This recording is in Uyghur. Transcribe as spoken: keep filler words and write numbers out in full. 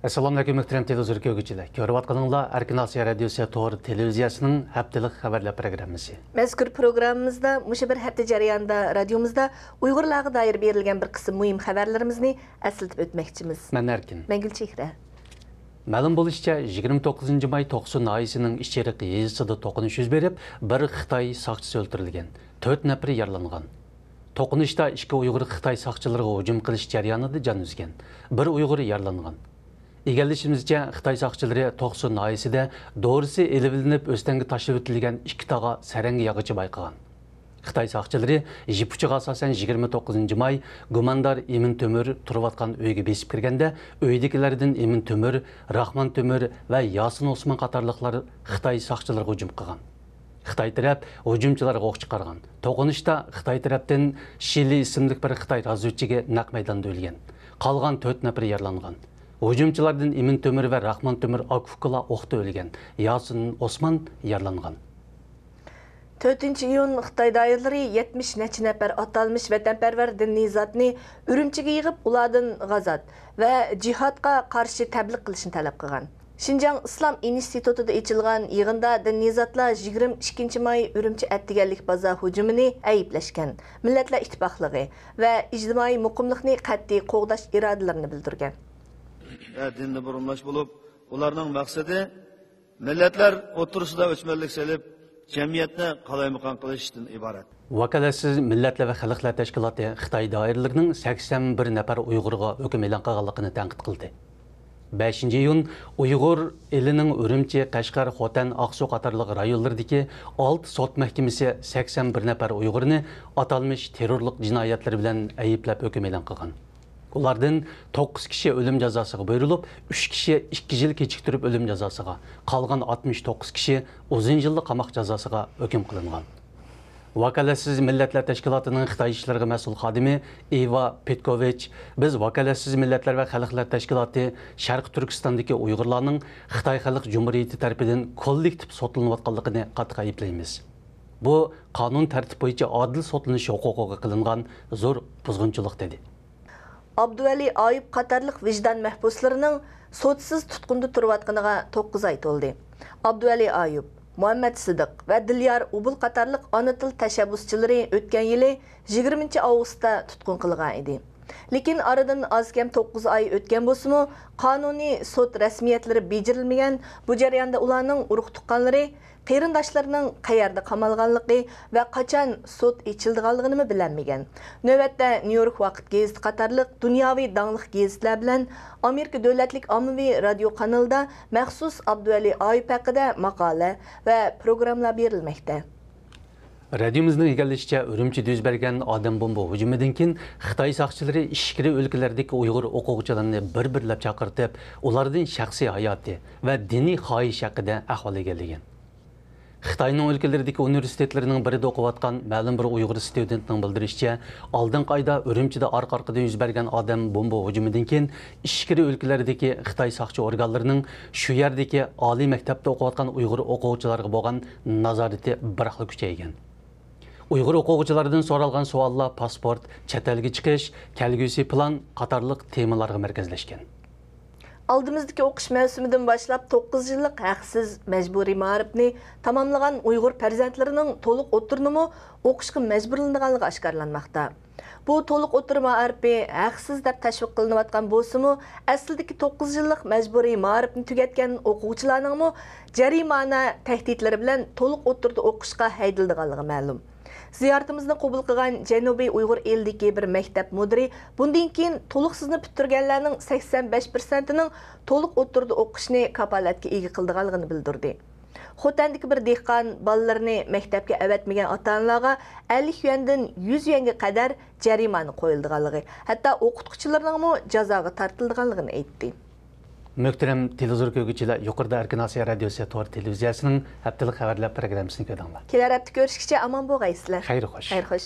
ئەسسالامۇئەلەيكۇم، مۆھتەرەم تېلېۋىزور كۆرگۈچىلەر. كۆرۈۋاتقىنىڭلار ئەركىن ئاسىيا رادىيوسى تور تېلېۋىزىيەسىنىڭ ھەپتىلىك خەۋەرلەر پروگراممىسى. مەزكۇر پروگراممىمىزدا مۇشۇ بىر ھەپتە جەريانىدا رادىيومىزدا ئۇيغۇرلارغا دائىر بېرىلگەن بىر قىسىم مۇھىم خەۋەرلىرىمىزنى ئەسلىتىپ ئۆتمەكچىمىز. مەن ئەركىن. مەن گۈلچېھرە. مەلۇم بولۇشىچە، يىگىرمە توققۇزىنچى ماي توقسۇ ناھىيەسىنىڭ ئىچېرىق يېزىسىدا توقۇنۇش يۈز بېرىپ، بىر خىتاي ساقچىسى ئۆلتۈرۈلگەن، تۆت نەپىرى يارىلانغان. توقۇنۇشتا ئىككى ئۇيغۇر خىتاي ساقچىلىرىغا ھۇجۇم قىلىش جەريانىدا جان ئۈزگەن، بىر ئۇيغۇر يارىلانغان. ئىگىلىشىمىزچە، خىتاي ساقچىلىرى توقسۇ ناھىيەسىدە دورىسى ئېلىۋېلىنىپ ئۆستەڭگە تاشلىۋېتىلگەن ئىككى تاغا سەرەڭگە ياغىچى بايقىغان. خىتاي ساقچىلىرى يىپ ئۇچىغا ئاساسەن يىگىرمە توققۇزىنچى ماي گۇماندار ئىمىن تۆمۈر تۇرۇۋاتقان ئۆيگە بېسىپ كىرگەندە، ئۆيدىكىلەردىن ئىمىن تۆمۈر، راخمان تۆمۈر ۋە ياسىن ئوسمان قاتارلىقلار خىتاي ساقچىلىرىغا ھۇجۇم قىلغان. خىتاي تەرەپ ھۇجۇمچىلارغا ئوق چىقارغان. توقۇنۇشتا خىتاي تەرەپتىن شىلى ئىسىملىك بىر خىتاي رازۋېدچىكى نەق مەيداندا ئۆلگەن. قالغان تۆت نەپىرى يارىلانغان. ھۇجۇمچىلاردىن ئىمىن تۆمۈر ۋە راخمان تۆمۈر ئاكا-ئۇكىلار ئوقتا ئۆلگەن. ياسىن ئوسمان يارىلانغان. تۆتىنچى ئىيۇن خىتاي دائىرىلىرى يەتمىش نەچچە نەپەر ئاتالمىش ۋەتەنپەرۋەر دىنىي زاتنى ئۈرۈمچىگە يىغىپ، ئۇلاردىن غازات ۋە جىھادقا قارشى تەبلىغ قىلىشنى تەلەپ قىلغان. شىنجاڭ ئىسلام ئىنستىتۇتىدا ئېچىلغان يىغىندا دىنىي زاتلار يىگىرمە ئىككىنچى ماي ئۈرۈمچى ئەتىگەنلىك بازار ھۇجۇمىنى ئەيىبلەشكەن، مىللەتلەر ئىتتىپاقلىقى ۋە ئىجتىمائىي مۇقىملىقنى قەتئىي قوغداش ئىرادىلىرىنى بىلدۈرگەن. ۋە دىننى بۇرمىلاش بولۇپ، ئۇلارنىڭ مەقسىتى مىللەتلەر ئوتتۇرىسىدا ئۆچمەنلىك سېلىپ، جەمئىيەتنى قالايمىقان قىلىشتىن ئىبارەت. ۋاكالەتسىز مىللەتلەر ۋە خەلقلەر تەشكىلاتى خىتاي دائىرىلىرىنىڭ سەكسەن بىر نەپەر ئۇيغۇرغا ھۆكۈم ئېلان قىلغانلىقىنى تەنقىد قىلدى. بەشىنچى ئىيۇن ئۇيغۇر ئېلىنىڭ ئۈرۈمچى، قەشقەر، خوتەن، ئاقسۇ قاتارلىق رايونلىرىدىكى ئالتە سوت مەھكىمىسى سەكسەن بىر نەپەر ئۇيغۇرنى ئاتالمىش تېررورلۇق جىنايەتلىرى بىلەن ئەيىبلەپ ھۆكۈم ئېلان قىلغان. ئۇلاردىن توققۇز كىشى ئۆلۈم جازاسىغا بۇيرۇلۇپ، ئۈچ كىشى ئىككى يىل كېچىكتۈرۈپ ئۆلۈم جازاسىغا، قالغان ئاتمىش توققۇز كىشى ئۇزۇن يىللىق قاماق جازاسىغا ھۆكۈم قىلىنغان. ۋاكالەتسىز مىللەتلەر تەشكىلاتىنىڭ خىتاي ئىشلىرىغا مەسئۇل خادىمى ئىۋا پېتكوۋىچ، بىز ۋاكالەتسىز مىللەتلەر ۋە خەلقلەر تەشكىلاتى شەرقىي تۈركىستاندىكى ئۇيغۇرلارنىڭ خىتاي خەلق جۇمھۇرىيىتى تەرىپىدىن كوللېكتىپ سوتلىنىۋاتقانلىقىنى قاتتىق ئەيىبلەيمىز. بۇ قانۇن تەرتىپ بويىچە ئادىل سوتلىنىش ھوقۇقىغا قىلىنغان زور بۇزغۇنچىلىق، دېدى. ئابدۇۋەلى ئايۇپ قاتارلىق ۋىجدان مەھبۇسلىرىنىڭ سوتسىز تۇتقۇندا تۇرۇۋاتقىنىغا توققۇز ئاي تولدى. ئابدۇۋەلى ئايۇپ، مۇھەممەد سىدىق ۋە دىليار ئۇبۇل قاتارلىق ئانا تىل تەشەببۇسچىلىرى ئۆتكەن يىلى يىگىرمىنچى ئاۋغۇستتا تۇتقۇن قىلغان ئىدى. لېكىن ئارىدىن ئاز كەم توققۇز ئاي ئۆتكەن بولسىمۇ، قانۇنىي سوت رەسمىيەتلىرى بېجىرىلمىگەن، بۇ جەرياندا ئۇلارنىڭ ئۇرۇق تۇغقانلىرى، قېرىنداشلىرىنىڭ قەيەردە قامالغانلىقى ۋە قاچان سوت ئېچىلىدىغانلىقىنىمۇ بىلەلمىگەن. نۆۋەتتە نيۇ يورك ۋاقىت گېزىتى قاتارلىق دۇنياۋى داڭلىق گېزىتلەر بىلەن ئامېرىكا دۆلەتلىك ئاممىۋى رادىيو قانىلىدا مەخسۇس ئابدۇۋەلى ئايۇپ ھەققىدە ماقالە ۋە پروگراممىلار بېرىلمەكتە. رادىيومىزنىڭ ئىگىلىشىچە، ئۈرۈمچىدە يۈز بەرگەن ئادەم بومبا ھۇجۇمىدىن كېيىن خىتاي ساقچىلىرى ئىچكىرى ئۆلكىلەردىكى ئۇيغۇر ئوقۇغۇچىلارنى بىر-بىرلەپ چاقىرتىپ، ئۇلاردىن شەخسىي ھاياتى ۋە دىنىي خاھىش ھەققىدە ئەھۋال ئىگىلىگەن. خىتاينىڭ ئۆلكىلىرىدىكى ئۇنىۋېرسىتېتلىرىنىڭ بىرىدە ئوقۇۋاتقان مەلۇم بىر ئۇيغۇر ستۇدېنتنىڭ بىلدۈرۈشىچە، ئالدىنقى ئايدا ئۈرۈمچىدە ئارقا-ئارقىدىن يۈز بەرگەن ئادەم بومبا ھۇجۇمىدىن كېيىن، ئىچكىرى ئۆلكىلەردىكى خىتاي ساقچى ئورگانلىرىنىڭ شۇ يەردىكى ئالىي مەكتەپتە ئوقۇۋاتقان ئۇيغۇر ئوقۇغۇچىلارغا بولغان نازارىتى بىراقلا كۈچەيگەن. ئۇيغۇر ئوقۇغۇچىلاردىن سورالغان سوئاللار پاسپورت، چەت ئەلگە چىقىش، كەلگۈسى پىلان قاتارلىق تېمىلارغا مەركەزلەشكەن. ئالدىمىزدىكى ئوقۇش مەۋسۇمىدىن باشلاپ توققۇز يىللىق ھەقسىز مەجبۇرىي مائارىپنى تاماملىغان ئۇيغۇر پەرزەنتلىرىنىڭ تولۇق ئوتتۇرىنىمۇ ئوقۇشقا مەجبۇرلىنىدىغانلىقى ئاشكارىلانماقتا. بۇ تولۇق ئوتتۇرا مائارىپى ھەقسىز دەپ تەشۋىق قىلىنىۋاتقان بولسىمۇ، ئەسلىدىكى توققۇز يىللىق مەجبۇرىي مائارىپنى تۈگەتكەن ئوقۇغۇچىلارنىڭمۇ جەرىمانە تەھدىتلىرى بىلەن تولۇق ئوتتۇرىدا ئوقۇشقا ھەيدىلىدىغانلىقى مەلۇم. زىيارىتىمىزنى قوبۇل قىلغان جەنۇبىي ئۇيغۇر ئېلىدىكى بىر مەكتەپ مۇدىرى بۇندىن كېيىن تولۇقسىزنى پۈتتۈرگەنلەرنىڭ سەكسەن بەش پىرسەنتىنىڭ تولۇق ئوتتۇرىدا ئوقۇشنى كاپالەتكە ئىگە قىلىدىغانلىقىنى بىلدۈردى. خوتەندىكى بىر دېھقان بالىلىرىنى مەكتەپكە ئەۋەتمىگەن ئاتا-ئانىلارغا ئەللىك يۈەندىن يۈز يۈەنگە قەدەر جەرىمانە قويۇلىدىغانلىقى، ھەتتا ئوقۇتقۇچىلارنىڭمۇ جازاغا تارتىلىدىغانلىقىنى ئېيتتى. مۆھتەرەم تېلېۋىزور كۆرگۈچىلەر، يۇقىرىدا ئەركىن ئاسىيا رادىيوسى تور تېلېۋىزىيەسىنىڭ ھەپتىلىك خەۋەرلەر پروگراممىسىنى كۆردۈڭلار. كېلەر ھەپتە كۆرۈشكىچە ئامان بولغايسىلەر. خەير خوش. خەير خوش.